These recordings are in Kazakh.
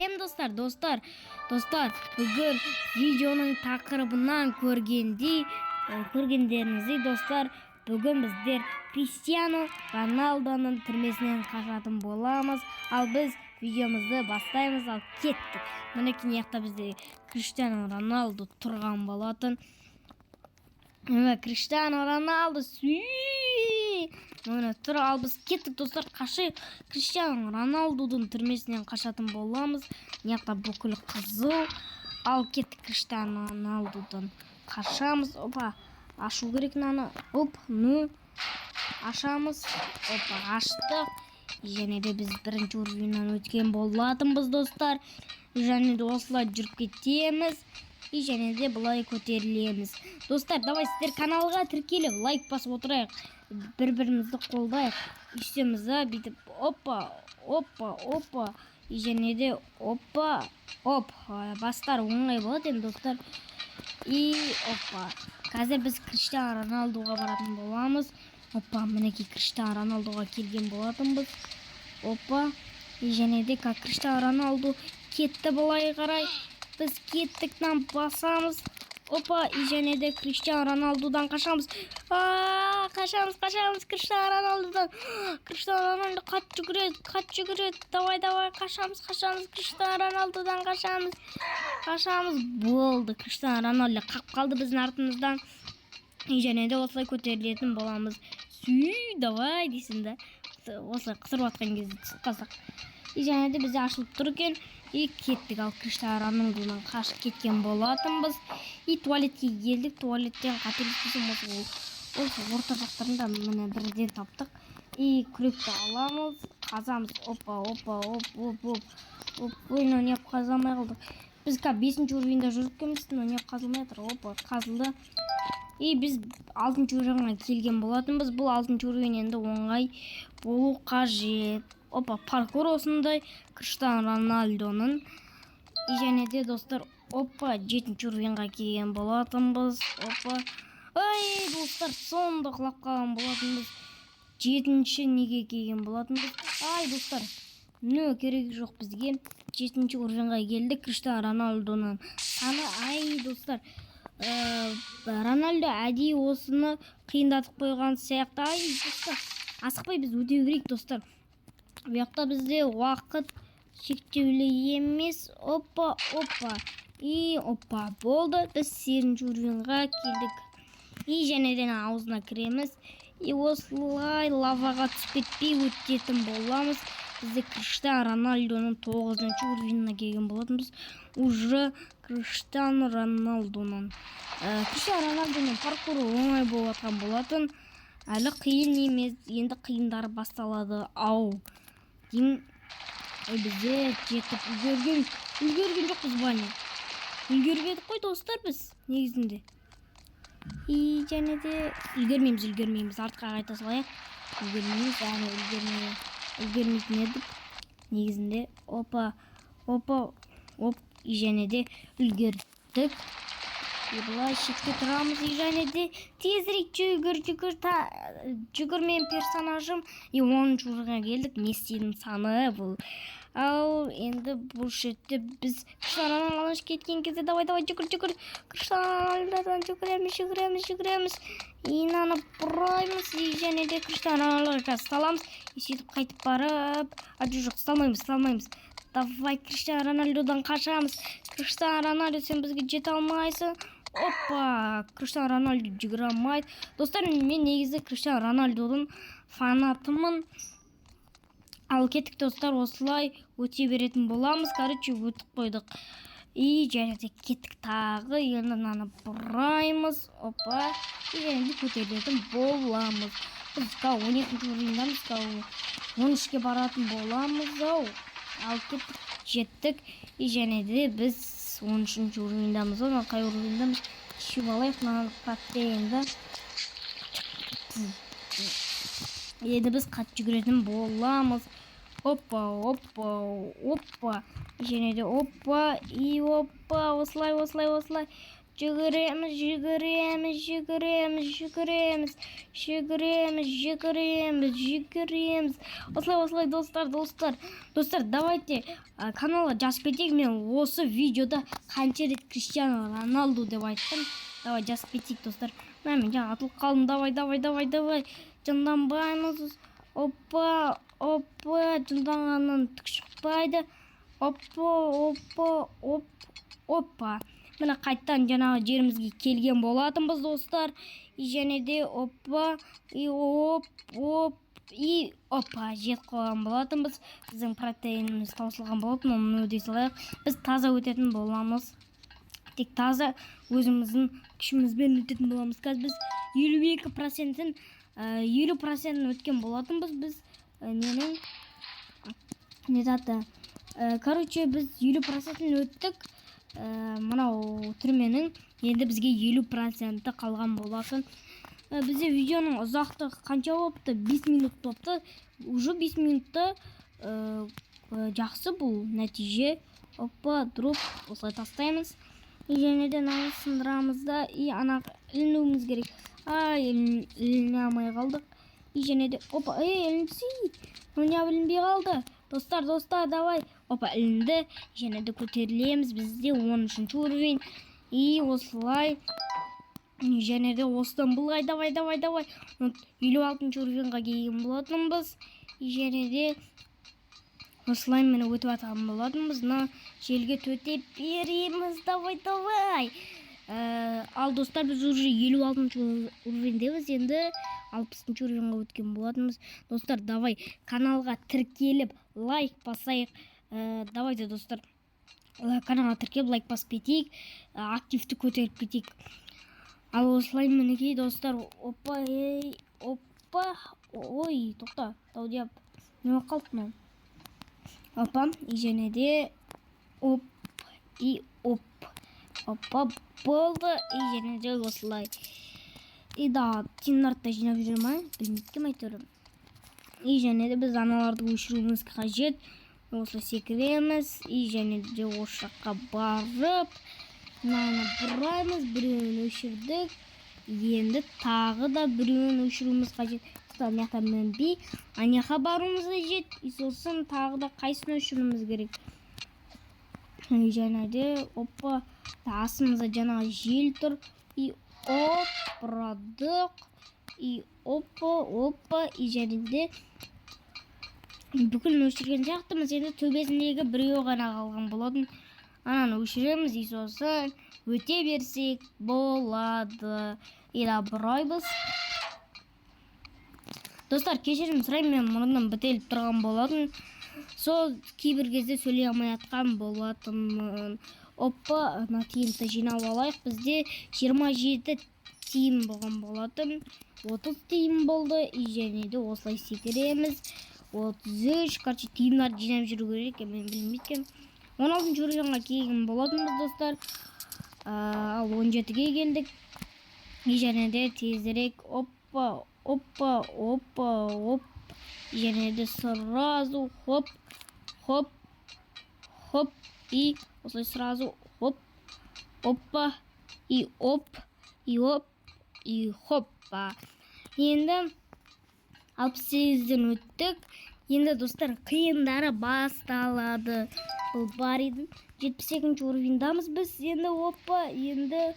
Сәлем, достар, достар, достар! Бүгін видеоның тақырыбынан көргендей, көргендеріңіздей, достар, бүгін біздер Криштиану Роналдоның түрмесінен қашатын боламыз. Ал біз видеомызды бастаймыз, ал кеттік. Мінекей, мына жақта бізде Криштиану Роналдо тұрған болатын. Міне, Криштиану Роналдо міне тұр. Ал біз кеттік, достар, қашайық. Криштиану Роналдудың түрмесінен қашатын боламыз. Мына жақта бүкіл қызыл. Ал кеттік, Криштиану Роналдудан қашамыз. Опа, ашу керек мынаны. Оп, ну, ашамыз. Опа, аштық. Және де біз бірінші уровеньнен өткен болатынбыз, достар. Және де осылай жүріп кетеміз и және де былай көтерілеміз. Достар, давай, сіздер каналға тіркеліп, лайк басып отырайық, бір бірімізді қолдайық. Үстеміз да бүйтіп, опа, опа, опа, и және де опа, оп, бастар оңай болады енді, достар. И опа, қазір біз Криштиану Роналдуға баратын боламыз. Опа, мінекей, Криштиану Роналдуға келген болатынбыз. Опа, и және де как Криштиану Роналду кетті былай қарай, біз кеттік, мынаны басамыз. Опа, и және де Криштиану Роналдудан қашамыз. А, қашамыз, қашамыз Криштиану Роналдудан. Криштиану Роналду қатты жүгіреді, қатты жүгіреді. Давай, давай, қашамыз, қашамыз, Криштиану Роналдудан қашамыз, қашамыз. Болды, Криштиану Роналду қалып қалды біздің артымыздан. И және де осылай көтерілетін боламыз. Сүй, давай дейсің да, осылай қысырып жатқан кезде түсіп қалсақ. И және де бізде ашылып тұр екен. И кеттік. Ал Криштиану Роналдудан қашып кеткен болатынбыз. И туалетке келдік. Туалеттен, қателеспесем, осы орта жақтарында, міне, бірден таптық. И күректі аламыз, қазамыз. Опа, опа, оп, оп, оп, оп. Ой, мынау неғып қаза алмай қалдық? Біз қазір бесінші уровеньде жүріп екенбіз. Мынау неғып қазылмай жатыр? Опа, қазылды. И біз алтыншы уровеньға келген болатынбыз. Бұл алтыншы уровень енді оңай болу қажет. Опа, паркур осындай Криштиану Роналдоның. И және де, достар, опа, жетінші уровеньға келген болатынбыз. Опа, ай, достар, сонда құлап қалған болатынбыз. Жетінші неге келген болатынбыз? Ай, достар, ну, керегі жоқ бізге. Жетінші уровеньға келдік. Криштиану Роналдоның саны. Ай, достар, Роналдо әдейі осыны қиындатып қойған сияқты. Ай, достар, асықпай біз өте берейік, достар. Бұл жақта бізде уақыт шектеулі емес. Опа, опа, и опа, болды, біз сегізінші уровеньға келдік. И және де аузына кіреміз. И осылай лаваға түсіп кетпей өтетін боламыз. Бізде Криштиану Роналдоның тоғызыншы уровеніне келген болатынбыз уже. Криштиану Роналдоның Криштиану Роналдоның паркуры оңай болып жатқан болатын, әлі қиын емес. Енді қиындары басталады ау деймін. Ой, бізде жетіп үлгерген жоқпыз ба? Не, үлгеріп едік қой, достар, біз негізінде. И және де үлгермейміз, үлгермейміз, артқа қайта салайық. Үлгермейміз, яғни үлгермейтін едік негізінде. Опа, опа, оп, и және де үлгердік. И былай шетке тұрамыз. И және де тезірек жүгір, жүгір, та жүгір, менің персонажым. И 10-шы орынға келдік. Мессидің саны бұл. Ал енді бұл жерде біз Криштиану Роналду кеткен кезде, давай, давай, жүгір, жүгір, Криштиану Роналдодан жүгіреміз, жүгіреміз, жүгіреміз. И мынаны бұраймыз. И және де Криштиану Роналдоға қазір саламыз. И сөйтіп қайтып барып, а, жоқ, салмаймыз, салмаймыз. Давай, Криштиану Роналдодан қашамыз. Криштиану Роналдо, сен бізге жете алмайсың. Опа, Криштиану Роналду жүгіре алмайды. Достар, мен негізі Криштиану Роналдудың фанатымын. Ал кеттік, достар, осылай өте беретін боламыз. Короче, өтіп қойдық. И және де кеттік тағы. Енді мынаны бұраймыз. Опа, и және де көтерілетін боламыз. Біз қазір 12-ші уровеньдамыз, қазір 13-ке баратын боламыз ау. Ал кеттік, жеттік. И және де біз 13-ші уровеньдамыз ғой. Мына қай уровеньдамыз? Ішіп алайық мынаны, коктейльді. Енді біз қатты жүгіретін боламыз. Опа, опа, опа, және де опа, и опа, осылай, осылай, осылай. Жүгіреміз, жүгіреміз, жүгіреміз, жүгіреміз, жүгіреміз, жүгіреміз, жүгіреміз. Осылай, осылай, достар, достар, достар, давайте каналға жазып кетейік. Мен осы видеода қанша рет Криштиану Роналду деп айттым? Давай, жазып кетейік, достар. Мә, мен жаңа атылып қалдым. Давай, давай, давай, давай, жынданбаймыз. Опа, опа, жынданғаннан түк шықпайды. Опа, опа, оп, опа. Міне, қайттан жаңағы жерімізге келген болатынбыз, достар. И және де опа, и оп, оп, и опа, жетіп қалған болатынбыз. Біздің протеиніміз таусылған болатын, оны өтей салайық. Біз таза өтетін боламыз, тек таза өзіміздің күшімізбен өтетін боламыз. Қазір біз 52 процентін, 50 процентін өткен болатынбыз біз. Ненің не заты, короче, біз 50 процентін өттік мынау түрменің. Енді бізге 50 проценті қалған болатын. Бізде видеоның ұзақтығы қанша болыпты? 5 минут болыпты уже. 5 минутта жақсы бұл нәтиже. Опа, дроп осылай тастаймыз. И және де мынаны сындырамыз да, и ана ілінуіміз керек. Ай, іліне алмай қалдық. И және де опа, ей, ілінсей, мынау неғып ілінбей қалды? Достар, достар, давай. Опа, ілінді. Және де көтерілеміз. Бізде 13-ші уровень. И осылай және де осыдан былай, давай, давай, давай. 56-шы уровеньға келген болатынбыз. И және де осылай, міне, өтіп жатқан болатынбыз. Мына желге төтеп береміз. Давай, давай. Ал, достар, біз уже 56-шы уровеньдеміз, енді 60-шы уровеньға өткен болатынбыз. Достар, давай, каналға тіркеліп, лайк басайық. Давайте, достар, каналға тіркеліп, лайк басып кетейік. Активті көтеріп кетейік. Ал осылай, мінекей, достар. Опа, ей, опа, ой, тоқта, таудиап, не болып қалды мынау? Опа, и және де оп, и оп, опа, болды. И және де осылай. И да, тиындарды да жинап жүре ма, білмейді екенмін әйтеуір. И және де біз аналарды өшіруіміз қажет. Осылай секіреміз. И және де осы жаққа барып, мынаны бұраймыз. Біреуін өшірдік, енді тағы да біреуін өшіруіміз қажет. Мына жақта мінбей, ана жаққа баруымыз қажет. И сосын тағы да қайсысын өшіруіміз керек? И және де опа, астымызда жаңағы жел тұр. И оп, бұрадық. И опа, опа. И және де бүкілін өшірген сияқтымыз. Енді төбесіндегі біреуі ғана қалған болатын. Ананы өшіреміз и сосын өте берсек болады. И да, бұраймыз. Достар, кешірім сұраймын, мен мұрным бітеліп тұрған болатын, сол кейбір кезде сөйлей алмай жатқан болатынмын. Опа, ана тиынды жинап алайық. Бізде 27 тиын болған болатын, 30 тиын болды. И және де осылай секіреміз. 33. Короче, тиындарды жинап жүру керек екен, мен білмейді екенмін. 16-шы уровеньға келген болатынбыз, достар. Ал 17-ге келдік. И және де тезірек, опа, опа, опа, оп. И және де сразу хоп, хоп, хоп. И осылай сразу хоп, опа, и оп, и оп, и хоппа. Енді 68-ден өттік. Енді, достар, қиындары басталады. Бұл Баридің 72-ші уровеньдамыз біз енді. Опа, енді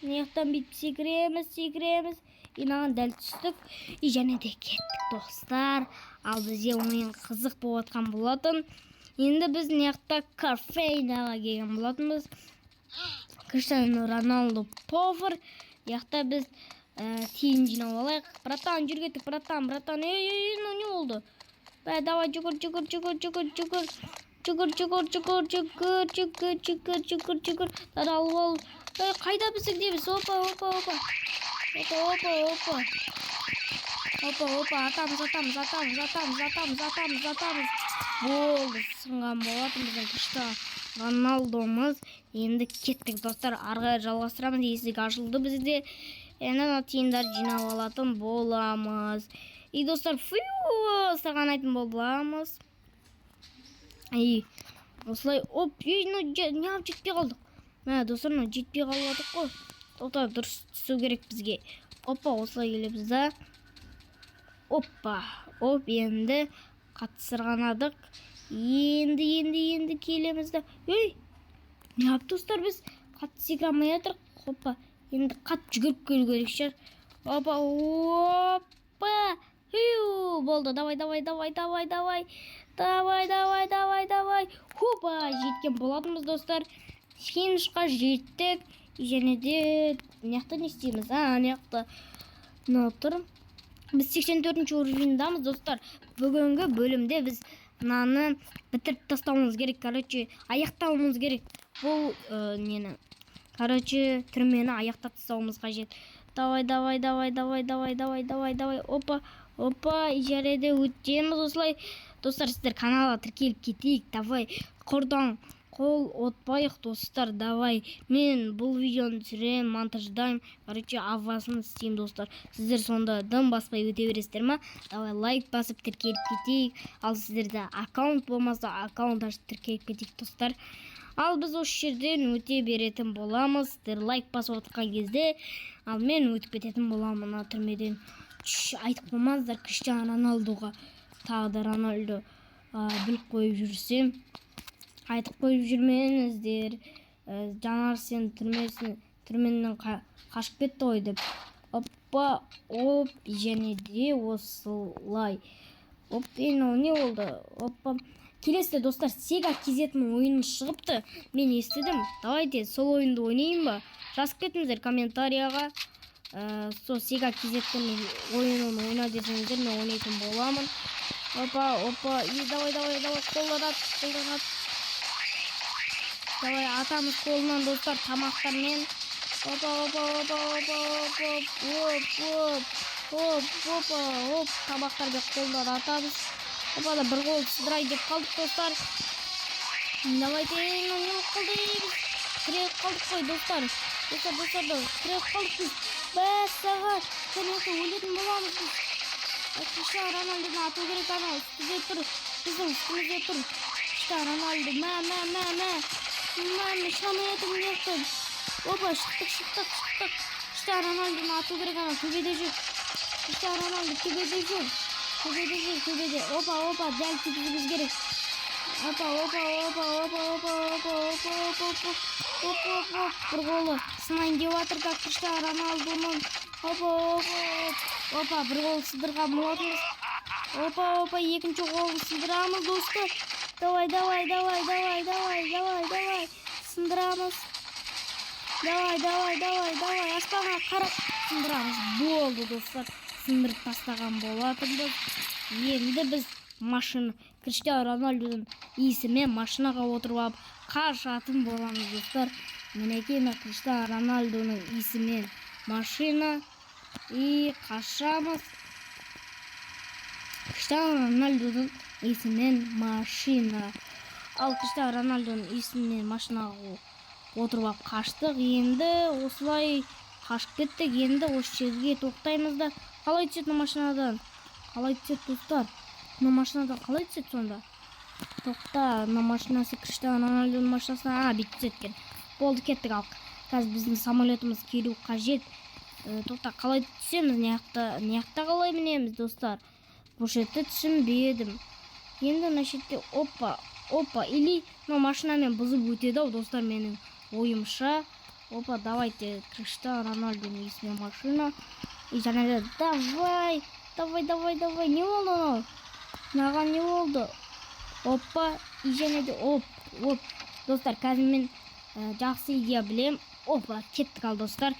мына жақтан бүйтіп секіреміз, секіреміз. И мынаған дәл түстік. И және де кеттік, достар. Ал бізде ойын қызық болып жатқан болатын. Енді біз мына жақта кофейняға келген болатынбыз. Криштиану Роналду повар. Мына жақта біз тиын жинап алайық. Братан, жүр, кеттік, братан, братан. Ей, ей, мынау не болды? Бә, давай, жүгір, жүгір, жүгір, жүгір, жүгір, жүгір, жүгір, жүгір, жүгір, жүгір, жүгір, жүгір, жүгір. Давай, алып ал. Ей, қайда біздің? Опа, опа, опа, опа, опа, опа, опа, опа. Атамыз, атамыз, атамыз, атамыз, атамыз, атамыз, атамыз. Болды, сынған болатын біздің Криштиану Роналдомыз. Енді кеттік, достар, ары қарай жалғастырамыз. Есік ашылды бізде. Енді ана тиындарды жинап алатын боламыз. И, достар, фу, сырғанайтын боламыз. И осылай, оп. Ей, ну неғып жетпей қалдық? Мә, достар, мынау жетпей қалып жатыр қой. Тоқта, дұрыс түсу керек бізге. Опа, осылай келеміз да. Опа, оп, енді қатты сырғанадық. Енді келеміз да. Ей, неғып, достар, біз қатты секіре алмай жатырық? Опа, енді қатты жүгіріп келу керек шығар. Опа, опа. Хью, болды, давай, давай, давай, давай, давай. Давай, давай, давай, давай. Хопа, жеткен болатынбыз, достар. Финишқа жеттік. Және де мына жақта не істейміз? А, ана жақта мынау тұр. Біз 84 уровеньдамыз, достар. Бүгінгі бөлімде біз мынаны бітіріп тастауымыз керек. Короче, аяқтауымыз керек. Бұл нені? Короче, түрмені аяқтап тастауымыз қажет. Давай, давай, давай, давай, давай, давай, давай, давай. Опа, опа, жарайды, өтеміз осылай. Достар, сіздер каналға тіркеліп кетейік. Давай, құрдан қол отпайық, достар. Давай, мен бұл видеоны түсіремін, монтаждаймын. Короче, авасын істеймін, достар. Сіздер сонда дым баспай өте бересіздер ма? Давай, лайк басып тіркеліп кетейік. Ал сіздерде аккаунт болмаса, аккаунт ашып тіркеліп кетейік, достар. Ал біз осы жерден өте беретін боламыз. Сіздер лайк басып отқан кезде, ал мен өтіп кететін боламын мына түрмеден. Чш, айтып қоймаңыздар Криштиану Роналдуға. Тағы да Рональдо біліп қойып жүрсем, айтып қойып жүрмеңіздер. Жанар сен түрменнен қашып кетті ғой деп. Опа, оп, және де осылай. Оп, енді не болды? Опа. Келесі, достар, Сега кезетін ойыны шығыпты. Мен естідім. Давайте сол ойынды ойнайын ба? Жазып кетіңіздер комментарияға. Сол Сега кезеттің ойынын ойна десеңіздер, мен ойнайтын боламын. Опа, опа, и давай, давай, давай, қолдан ат, қолдан ат. Давай, атамыз қолынан, достар, тамақтармен. Опа, опа, опа, опа, оп, оп, оп, оп, опа, оп, тамақтармен қолдан атамыз. Опа да, бір қол сыдырай деп қалдық, достар. Давайте, не болып қалды? Біз тіреліп қалдық қой, достар. Достар, достар, да, тіреліп қалдық біз. Мәссаған, және өлетін боламыз біз. Криштиану Роналдуны ату керек, ана үстіде тұр. Біздің үстімізде тұр. Криштиану Роналду, мә, мә, мә, мә. Мә, мен шыға алмай жатырмын мына жақтан. Опа, шықтық, шықтық, шықтық. Криштиану Роналдуны ату керек, ана төбеде жүр. Криштиану Роналду төбеде жүр. Төбеде жүр, төбеде. Опа, опа, дәл тигізуіміз керек. Опа, опа, опа, опа, опа, опа, опа, опа, опа, оп, оп, оп. Бір қолы сынайын деп жатыр как Криштиану Роналдуның. Опа, опа, оп. Опа, бір қолын сындырған болатынбыз. Опа, опа, екінші қолын сындырамыз, достар. Давай, давай, давай, давай, давай, давай, давай. Сындырамыз. Давай, давай, давай, давай. Аспанға қарап сындырамыз. Болды, достар. Сындырып тастаған болатынбыз. Енді біз машина Криштиану Роналдудың иісімен машинаға отырып алып қашатын боламыз, достар. Мінекей, мына Криштиану Роналдуның иісімен машина и қашамыз. Криштиану Роналдудың иісімен машина. Ал Криштиану Роналдудың иісімен машинаға отырып алып қаштық. Енді осылай қашып кеттік. Енді осы жерге тоқтаймыз да. Қалай түседі мына машинадан? Қалай түседі, достар? Мына машинадан қалай түседі сонда? Тоқта, мына машинасы Криштиану Роналдудың машинасы. А, бүйтіп түседі екен. Болды, кеттік. Ал қазір біздің самолетіміз келу қажет. Тоқта, қалай түсеміз мына жақта? Мына жақта қалай мінеміз, достар? Бұл жерді түсінбедім. Енді мына жерде, опа, опа, или мына машинамен бұзып өтеді ау, достар, менің ойымша. Опа, давайте, Криштиану Роналдудың есімен машина. И және де давай, давай, давай, давай. Не болды анау? Мынаған не болды? Опа, и және де оп, оп. Достар, қазір мен жақсы идея білем. Опа, кеттік. Ал, достар,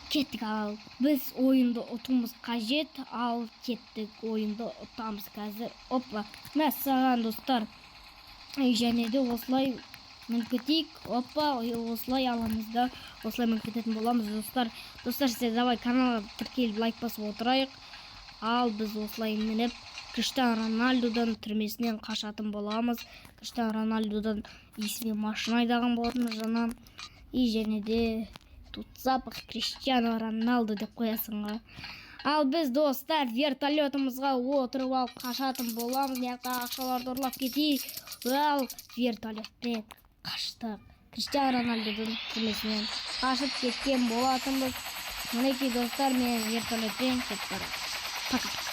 кеттік. Ал біз ойынды ұтуымыз қажет. Ал кеттік, ойынды ұтамыз қазір. Опа, мәссаған, достар. И және де осылай мініп кетейік. Опа, и осылай аламыз да, осылай мініп кететін боламыз, достар. Достар, сіздер давай каналға тіркеліп, лайк басып отырайық. Ал біз осылай мініп Криштиану Роналдудан түрмесінен қашатын боламыз. Криштиану Роналдудан есіме машина айдаған болатынбыз жаңа. И және де «Тут запах Криштиану Роналду» деп қоясың ғой. Ал біз, достар, вертолетымызға отырып алып қашатын боламыз. Мына жақта ақшаларды ұрлап кетейік. Ал вертолетпен қаштық. Криштиану Роналдудың түрмесінен қашып кеткен болатынбыз. Мінекей, достар, мен вертолетпен кетіп барамын. Пока.